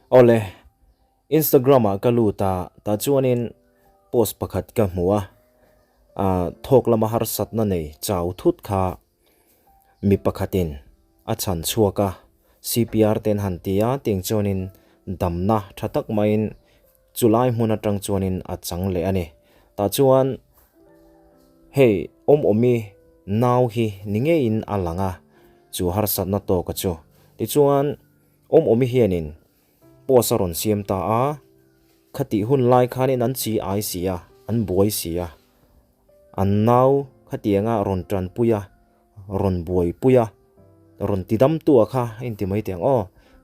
Awle, Instagram ah ka lut a, tah chuanin post pakhat ka hmu a, ah thawk lama harsatna nei chau thut kha mi pakhatin a chhan chhuak a, CPR te an han ti a, tiang chuanin damna tha tak maiin chulai hmun atang chuanin a chang leh a ni. Tah chuan hei awm awmi nau hi ni ngeiin a lang a, chu harsatna tawka chu. Tichuan awm awmi hianin Post a rawn siam ta a, khatih hun lai khanin an chi ai si a, an buai si a, an nau khatianga rawn tanpui a, rawn buaipui a, rawn ti dam tu a kha a inti mai teh ang aw,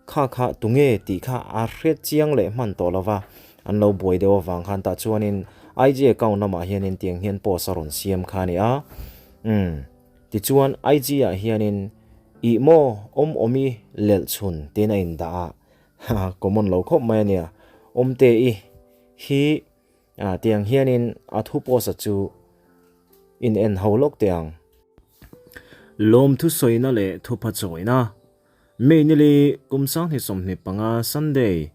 kha kha tunge tih kha a hre chiang leh hman tawh lo va, an lo buai deuh avang khan tah chuanin IG account lamah hianin tiang hian post a rawn siam kha a ni a, umm. Tichuan IG ah hianin ih maw awm awmi lelh chhun tiin a indah a, ha common lo khawp mai a nia. Awmte i hi tiang hianin a thu post a chu in en ho lawk teh ang. Lawmthu sawina leh thupha chawina, May nili kum 2025 Sunday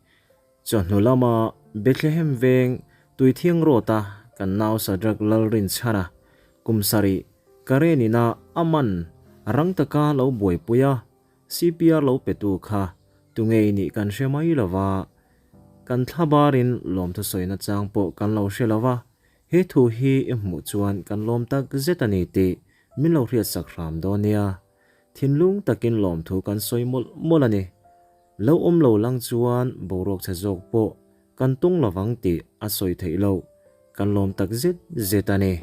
Chawhnu lama Bethlehem veng Tuithiang Road-a kan nau Sadrach Lalrinchhana kum sarih Karen ina a man rang taka lo buaipui a, CPR lo petu kha tunge i nih kan hre mai lo va, kan thla barin lawmthu sawina chang pawh kan lo hre lo va, he thu hi i hmuh chuan kan lawm tak zet a ni tih min lo hriatsak hram dawn nia. Thinlung takin lawmthu kan sawi mawlh mawlh a ni. Lo awm lo lang chuan boruak chhe zawk pawh kan tung lovang tih a sawi theih loh, kan lawm tak zet zet a ni.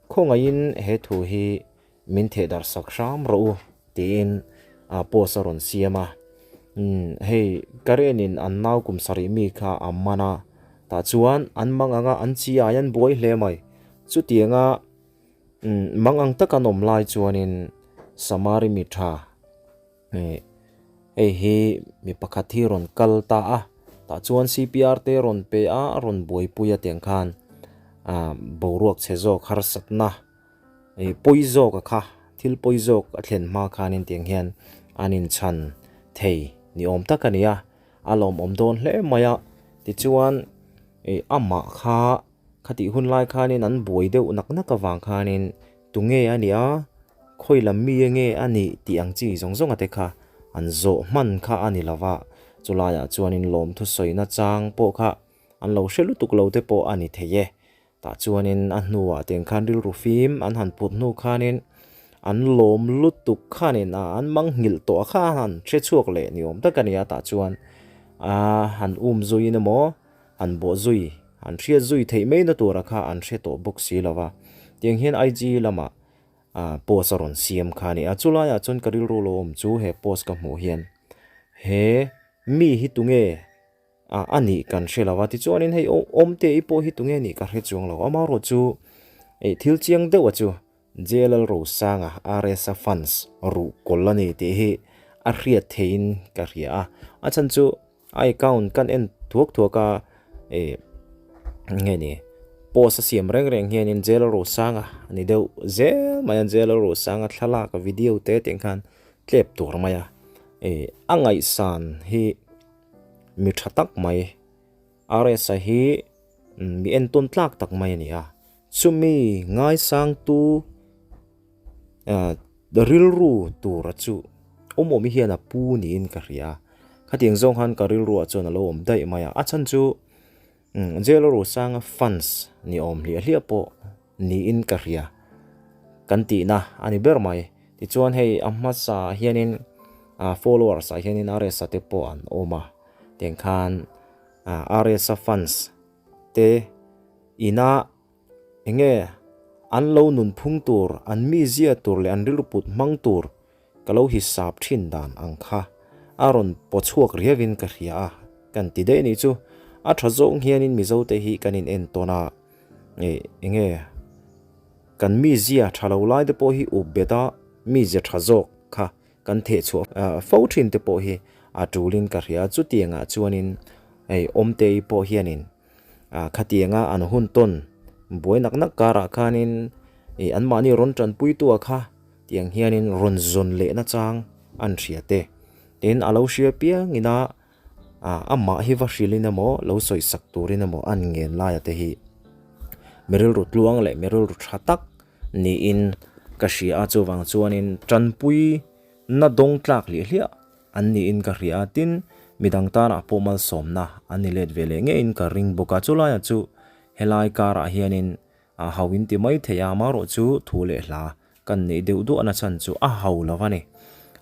Khawngaihin he thu hi min theh darh sak hram rawh u tiin a post a rawn siam a. Umm hei Karen-in an nau kum sarih mi kha a man a, tah chuan an mang anga an chi ai an buai hle mai. Chutianga mang ang taka an awm lai chuanin Samari mi tha Hei hi mi pakhat hi rawn kal ta a, tah chuan CPR te rawn pe a, a rawn buaipui a tiang khan ah boruak chhe zawk harsatna ih pawi zawk a kha thil pawi zawk a thlen hma khanin tiang hian an inchhan thei ni awm tak a ni a, a lawmawm dawn hle mai a, tichuan ih amah kha khatih hun lai khanin an buai deuh nak nak avang khanin Tunge a nih a, khawi lam mi nge a nih tih ang chi zawng zawng ate kha an zawh hman kha a ni lova, chulaiah chuanin lawmthu sawina chang pawh kha an lo hre lutuk lo te pawh a ni thei e. Tah chuanin a hnuah tiang khan rilru fim an han put hnu khanin an lawm lutuk khanin a an mang nghilh tawh kha a han hre chhuak leh ni awm tak a ni a, tah chuan a han um zuiin emaw han bawh zui, han hriat zui theih mai na tura kha an hre tawh bawk si lo va. Tiang hian IG lamah post a rawn siam kha a ni a, chulaiah chuan ka rilru lo awm chu he post ka hmuh hian he mi hi tunge a nih kan hre lo va, tichuanin hei awmte i pawh hi tunge nih ka hre chuang lo, amaherawh chu thil chiang deuh a chu JLL Rosanga RSa fans ruh kawl a ni tih hi a hriat theiin ka hria a, a chhan chu a account kan en thuak thuak a ih nge ni post a siam reng reng hianin JLL Rosanga a ni deuh zel mai a, JLL Rosanga thlalak video te tih ang khan tlep tur mai a, ih a ngaihsan hi mi tha tak mai RSa hi mi entawn tlak tak mai a ni a. Chumi ngaisangtu rilru tura chu awmawmi hian a pu niin ka hria. Khatiang zawng khan ka rilruah chuan a lo awm daih mai a. A chhan chu Jail Rosanga fans ni awm hliah hliah pawh niin ka hria kan tihna a ni ber mai. Tichuan hei a hmasa hianin followers ah hianin RSa te pawh an awm a. Tiang khan RSa fans te ina enge an lo nunphung tur, an mizia tur leh an rilru put hmang tur ka lo hisap thin dan ang kha a rawn paw chhuak riauin ka hria a, kan ti daih a nih chu. A tha zawng hianin Mizo te hi kan in entawn a, enge kan mizia tha lo lai te pawh hi up bet a, mizia tha zawk kha Kan theh chhuah fo thin te pawh hi a tulin ka hria. Chutiangah chuanin hei Awmtei pawh hianin khatianga an hun tawn buai nak nak karah khanin ih anmahni rawn tanpuitu a kha tiang hianin rawn zawn lehna chang an hria te. Tin, a lo hria piangin a Amah hi va hrilhin emaw, lo sawisak turin emaw an ngen laia te hi mi rilru tluang leh mi rilru tha tak niin ka hria a, chuvang chuanin tanpui na dawng tlak hliah hliah an niin ka hria a, tin midang tanah pawh malsawmna an ni let ve leh ngeiin ka ring bawk a, chulaiah chu helai karah hianin A hau in ti mai thei a, amaherawh chu thu leh hla kan neih deuh duah na chhan chu a hau lo a ni.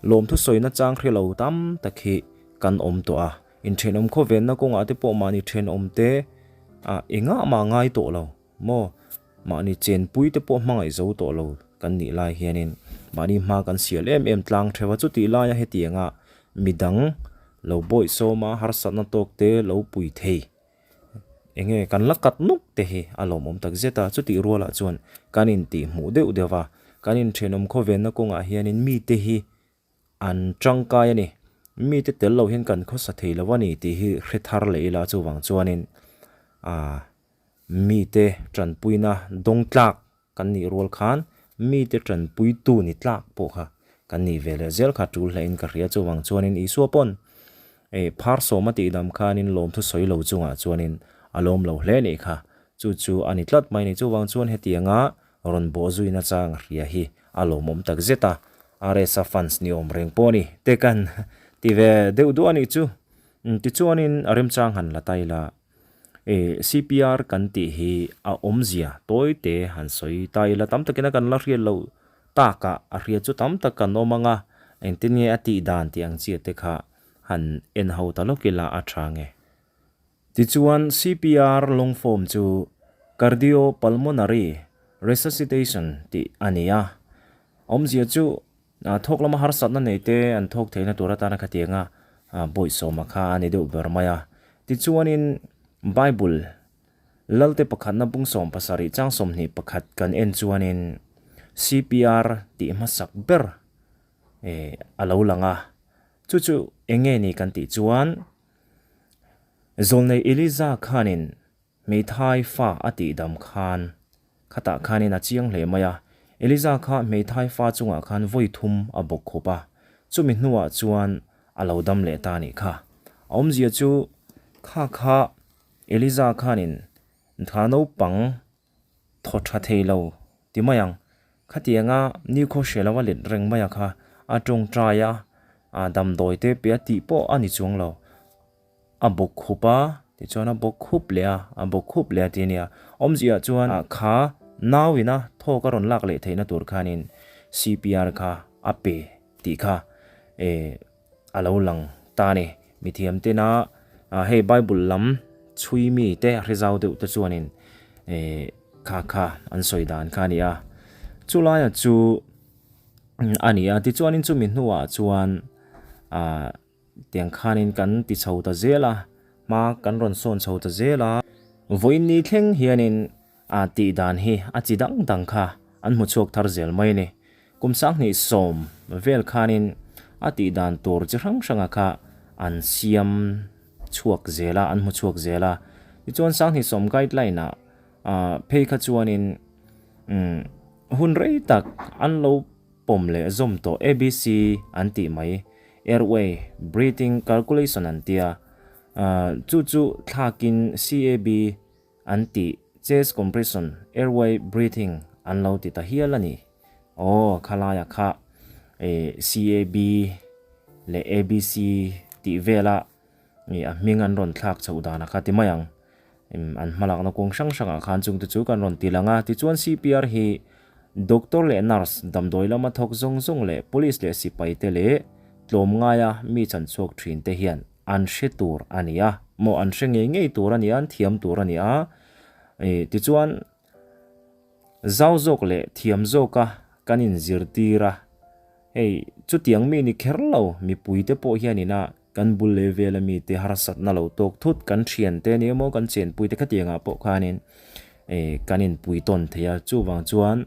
Lawmthu sawina chang hre lo tam tak hi kan awm tawh a, inthenawm khawvenna kawngah te pawh mahni thenawm te a engah mah ngai tawh lo maw, mahni chenpui te pawh hmangaih zo tawh lo kan nih lai hianin mahni hma kan sial em em tlang theuh a, chutih laia hetianga midang lo bawihsawma harsatna tawk te lo pui thei. Enge kan la kat nuk te hi a lawmawm tak zet a, chutih rualah chuan kan intih hmuh deuh deuh a, kan inthenawm khawvenna kawngah hianin mite hi an tangkai a ni, mite tel lo hian kan khawsa thei lo a ni tih hi hre thar leh ila chuvang chuanin aaa mite tanpuina dawng tlak Kan nih rual khan mite tanpuitu ni tlak pawh kha kan nih ve leh zel kha tul hlain ka hria. Chuvang chuanin Isua pawn eh phar sawm a tihdam khanin lawmthu sawi lo chungah chuanin a lawm lo hle nih kha. Chu chu a ni tlat mai ni. Chuvang chuan hetianga rawn bawh zuina chang a hria hi a lawmawm tak zet a. RSa fans ni awm reng pawh a ni te kan ti ve deuh duah a nih chu. Tichuanin a remchang han la ta ila. E CPR kan tih hi a awmzia tawi te han sawi ta ila tam takin a kan la hriat loh takah a hriat chu tam tak kan awm ang a, engtin nge a tih dan tih ang chiah te kha han en ho ta lawk ila a tha nge. Tichuan CPR long form chu Cardiopulmonary Resuscitation tih a ni a, awmzia chu Thawk lama harsatna nei te an thawk theihna tur atana khatianga bawihsawma kha a ni deuh ber mai a. Tichuanin Bible Lalte pakhatna bung 70 chang 21 kan en chuanin CPR tih hmasak ber a lo lang a. Chu chu eng nge ni kan tih chuan Zawlnei Eliza khanin Hmeithai fa a tihdam khan khatah khanin a chiang hle mai a, Eliza kha hmeithai fa chungah khan vawi thum a bawk khup a, chumi hnuah chuan a lo dam leh ta nih kha. A awmzia chu kha kha Eliza khanin tha naupang thaw tha thei lo ti mai ang, khatianga nikhaw hre lo a let reng mai a kha a tawngtai a, damdawi te pe a tih pawh a ni chuang lo. A bawk khup a, tichuan a bawk khup leh a, a bawk khup leh a ti a nia. Awmziah chuan kha nauina thawk a rawn lak leh theihna tur khanin CPR kha a pe tih kha eh a lo lang ta a ni. Mithiam tena hei Bible lam chhui mi te a hre zau deuh te chuanin eh kha kha an sawi dan kha a ni a. Chulaia chu a ni a, tichuanin chumi hnuah chuan ah. Tiang khanin kan ti chho ta zel a, hma kan rawn sawn chho ta zel a. Vawiin ni thleng hianin a tih dan hi a chi dang dang kha an hmu chhuak thar zel mai a ni. Kum 2010 vel khanin a tih dan tur chi hrang hranga kha an siam chhuak zel a, an hmu chhuak zel a. Tichuan 2010 guideline ah phei kha chuanin hun rei tak an lo pawm leh zawm tawh ABC an tih mai, Airway Breathing Calculation an tia, chu chu thlakin CAB an tih Chest Compression Airway Breathing an lo ti ta hial a ni. Aw, khalaiah kha CAB leh ABC tih vela a hming an rawn thlak chhoh danah kha ti mai ang. An hmalakna kawng hrang hrangah khan chungte chu kan rawn ti lang a, tichuan CPR hi doctor leh nurse, damdawi lama thawk zawng zawng leh police leh sipaite leh tlawmngaia mi chanchhuak thinte hian an hre tur a ni a, maw an hre ngei ngei tur a ni a, an thiam tur a ni a, tichuan zau zawk leh thiam zawka kan inzirtir a, hei chutiang mi ni kher lo mipuite pawh hianin a Kan bul leh vela mite harsatna lo tawk thut, kan thiante nia maw, kan chenpuite khatiangah pawh khanin eh kan inpui tawn thei a, chuvang chuan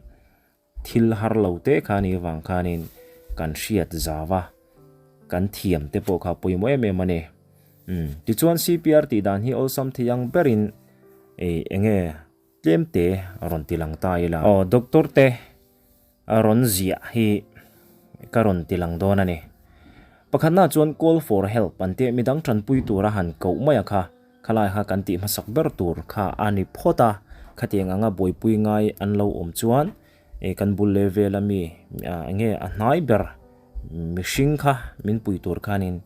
thil har lo te kha nih avang khanin kan hriat zau a, kan thiam te pawh kha pawimawh em em a ni. Umm tichuan CPR tih dan hi awlsam thei ang berin eh enge tlem te rawn ti lang ta ila. Aw doctor te A rawn ziah hi ka rawn ti lang dawn a ni. Pakhatna chuan call for help an tih midang tanpui tura han koh mai a kha, khalai kha kan tih hmasak ber tur kha a ni phawt a, khatiang anga buaipui ngai an lo awm chuan eh kan bul leh vel ami enge a hnai ber mihring kha min pui tur khanin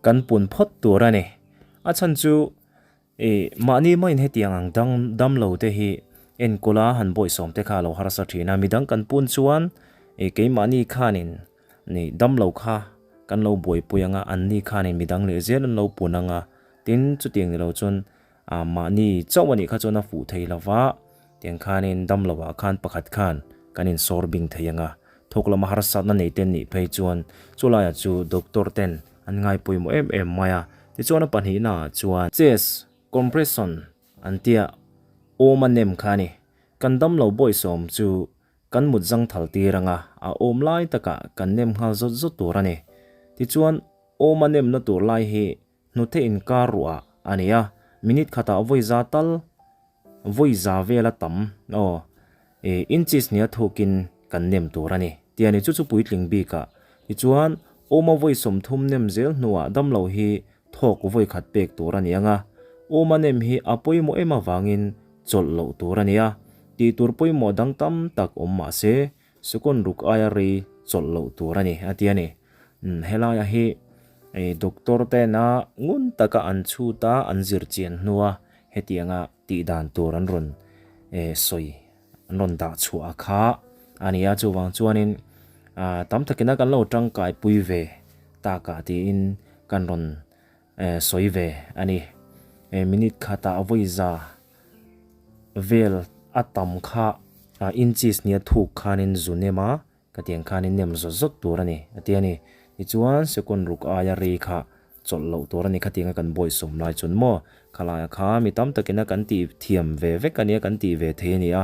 kan pun phawt tur a ni. A chhan chu I mahni maiin hetiang ang dang dam lo te hi enkawl a han bawihsawm te kha a lo harsa thin a, midang kan pun chuan i keimahni khanin ni dam lo kha kan lo buaipui ang a, anni khanin midang leh zel an lo pun ang a, tin chutiang ni lo chuan ah mahni chauh a nih kha chuan a fuh thei lo va, tiang khanin dam lo ah khan pakhat khan kan insawr bing thei ang a, thawk lama harsatna nei te nih phei chuan chulaiah chu doctor ten An ngai pawimawh em em mai a. Tichuan a pahnihna ah chuan chest compression an tia awm a nem kha a ni. Kan damlo bawisawm chu kan mut zang thal tir anga a awm lai takah kan nem nghal zawt zawt tur a ni. Tichuan awm a nemna tur lai hi hnute inkar ruah a ni a, minute khatah vawi za tal Vawi za vela tam aw e inches nia thukin kan nem tur a ni tih a ni. Chu chu puitling bikah tichuan awma vawi 30 nem zel hnuah damlo hi thawk vawi khat pek tur a ni ang a. Awma nem hi a pawimawh em avangin chawlh loh tur a ni a. Tih tur pawimawh dang tam tak awm mah se second ruk aia rei chawlh loh tur a ni a ti a ni. Helaiah hi doctor tena ngun taka an chhut a an zir chian hnua Hetianga tih dan tur an rawn sawi, an rawn dah chhuah a kha a ni a, chuvang chuanin tam takina kan lo tangkai pui ve takah tiin kan rawn sawi ve a ni. Minute khatah vawi za vel a tam kha inches nia thuk khanin zu nem a, Ka tiang khan in nem zawt zawt tur a ni, a ti a ni. Tichuan, second ruk aia rei kha chawlh loh tur a ni. Khatianga kan bawisawm lai chuan maw, khalaia kha mi tam takina kan tih thiam ve vek a nia, kan tih ve thei a ni a.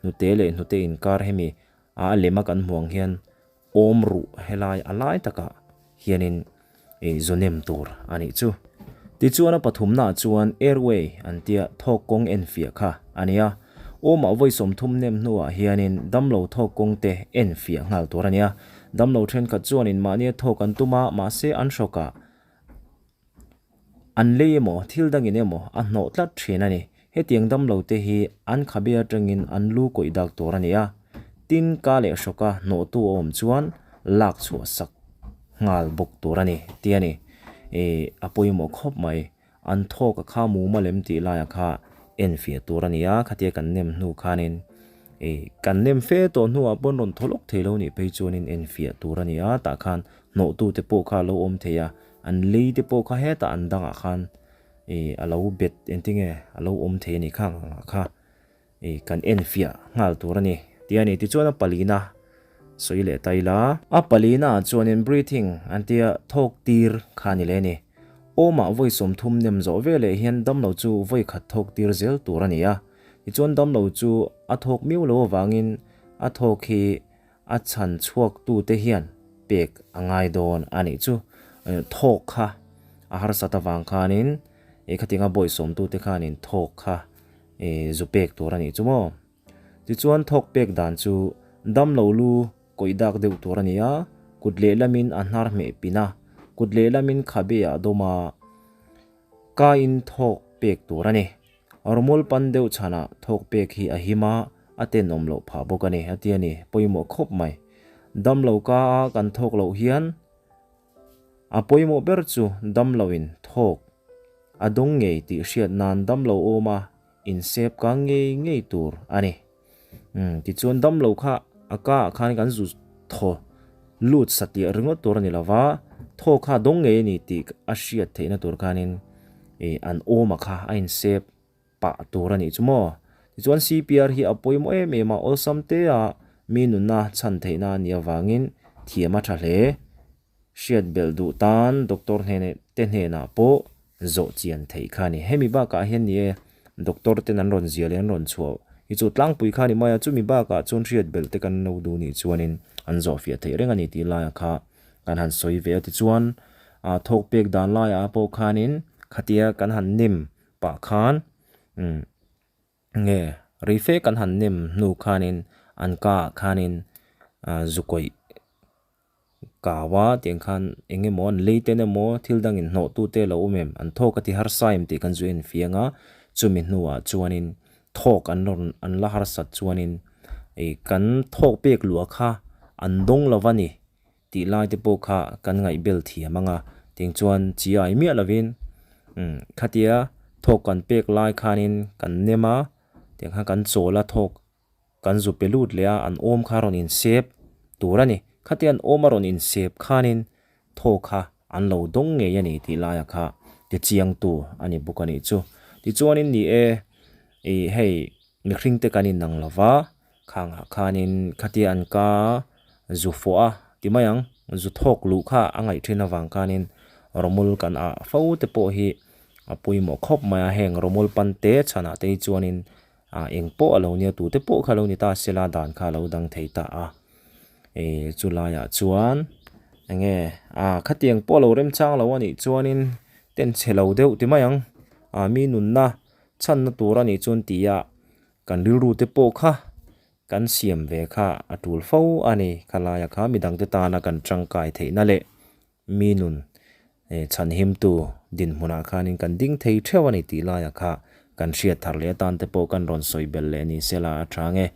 Hnute leh hnute inkar hemi a lema kan hmuh ang hian awm ruh helai a lai takah hianin Ei zu nem tur a nih chu. Tichuan a pathumnaah chuan airway an tia thawk kawng enfiah kha a ni a. Awmah vawi 30 nem hnuah hianin damlo thawk kawng te enfiah nghal tur a ni a. Damlo thenkhat chuanin mahnia thawk an tum a, mahse an hrawkah an lei emaw thil dangin emaw a hnawh tlat thin a ni. Hetiang damlo te hi an khabe atangin an lu kawih dak tur a ni a, tin ka leh hrawka hnawhtu a awm chuan lak chhuah sak nghal bawk tur a ni tih a ni. Ih a pawimawh khawp mai, an thawk a kha muma lem tih laiah kha enfiah tur a ni a, khatia kan nem hnu khanin ih kan nem fe tawh hnuah pawn rawn thaw lawk thei lo nih phei chuanin enfiah tur a ni a, tah khan hnawhtute pawh kha a lo awm thei a, an lei te pawh kha hetah an dangah khan ih a lo bet engtinge a lo awm thei a ni kha ang ah kha ih kan en fiah nghal tur a ni tih a ni. Tichuan a palina sawi leh ta ila. A palina ah chuanin breathing an tia thawk tir kha a ni leh a ni. Awmah vawi 30 nem zawh veleh hian damlo chu vawi khat thawk tir zel tur a ni a. Tichuan damlo chu a thawk miau lo avangin a thawk hi A chhan chhuaktute hian pek a ngai dawn a nih chu. Thawk kha a harsat avang khanin i khatinga bawisawmtute khanin thawk kha i zu pek tur a nih chu maw. Tichuan thawk pek dan chu damlo lu kawih dak deuh tur a ni a, kut lehlamin a hnar hmeh pin a, kut lehlamin khabe ah dawm a, kain thawk pek tur a ni. Rawmawl pan deuh chhanah thawk pek hi a him a, a tenawm loh phah bawk a ni, a ti a ni. Pawimawh khawp mai. Damlo ka a kan thawk loh hian a pawimawh ber chu damloin thawk a dawng ngei tih hriat nan damlo awma insep ka ngei ngei tur a ni. Umm tichuan damlo kha a ka ah khan kan zu thaw lut satliah ringawt tur a ni lo va, thaw kha a dawng ngei a ni tih a hriat theihna tur khanin ih an awma kha a insep pah tur a nih chu maw. Tichuan CPR hi a pawimawh em em a, awlsam te a mi nunna chhan theihna a nih avangin thiam a tha hle. Hriat belh duh tan doctor hnene te hnenah pawh zawh chian theih kha a ni. Hemi bakah hian ni e, doctor ten an rawn zia leh an rawn chhuah hi chu tlangpui kha a ni mai a, chumi bakah chuan hriat belh te kan lo duh nih chuanin an zawh fiah theih reng a ni tih laiah kha kan han sawi ve a. Tichuan thawk pek dan laiah pawh khanin khatia kan han nem pah khan umm nge rei fe kan han nem hnu khanin an ka ah khanin zu kawih. Kau a tiang khan eng emaw an lei ten emaw thil dang in hnawh tu te lo awm em an thawk a ti harsa em tih kan zu en fiang a chumi hnuah chuanin thawk an rawn an la harsat chuanin ih kan thawk pek luah kha an dawng lo va ni tih lai te pawh kha kan ngaihbel thiam ang a tiang chuan chi ai miah lovin umm khatia thawk kan pek lai khanin kan nem a tiang khan kan chawl a thawk. Kan zu pe lut leh a, an awm kha a rawn insep tur a ni. Khatia an awm a rawn insep khanin thaw kha an lo dawng ngei a ni tih laia kha tichiangtu a ni bawk a nih chu. Tichuanin ni e, ih hei mihring te kan inang lo va, khangah khanin khatia an ka zu fawh a ti mai ang, zu thawk luh kha a ngaih thin avang khanin rawmul kan ah fo te pawh hi a pawimawh khawp mai a, heng rawmul pan te chhanah te hi chuanin A eng pawh a lo nia tute pawh kha lo ni ta sela dan kha a lo dang thei ta a. E chu laiah chuan enge a khatiang pawh a lo remchang lo a nih chuanin ten chhe lo deuh ti mai ang. A mi nunna chhanna tur a nih chuan tia kan rilru te pawh kha kan siam ve kha a tul fo a ni. Khalaia kha midangte tana kan tangkai theihna leh Mi nun chhanhimtu dinhmunah khanin kan ding thei theuh a ni tih laiah kha kan hriat thar leh atan te pawh kan rawn sawi belh leh ni sela a tha nge.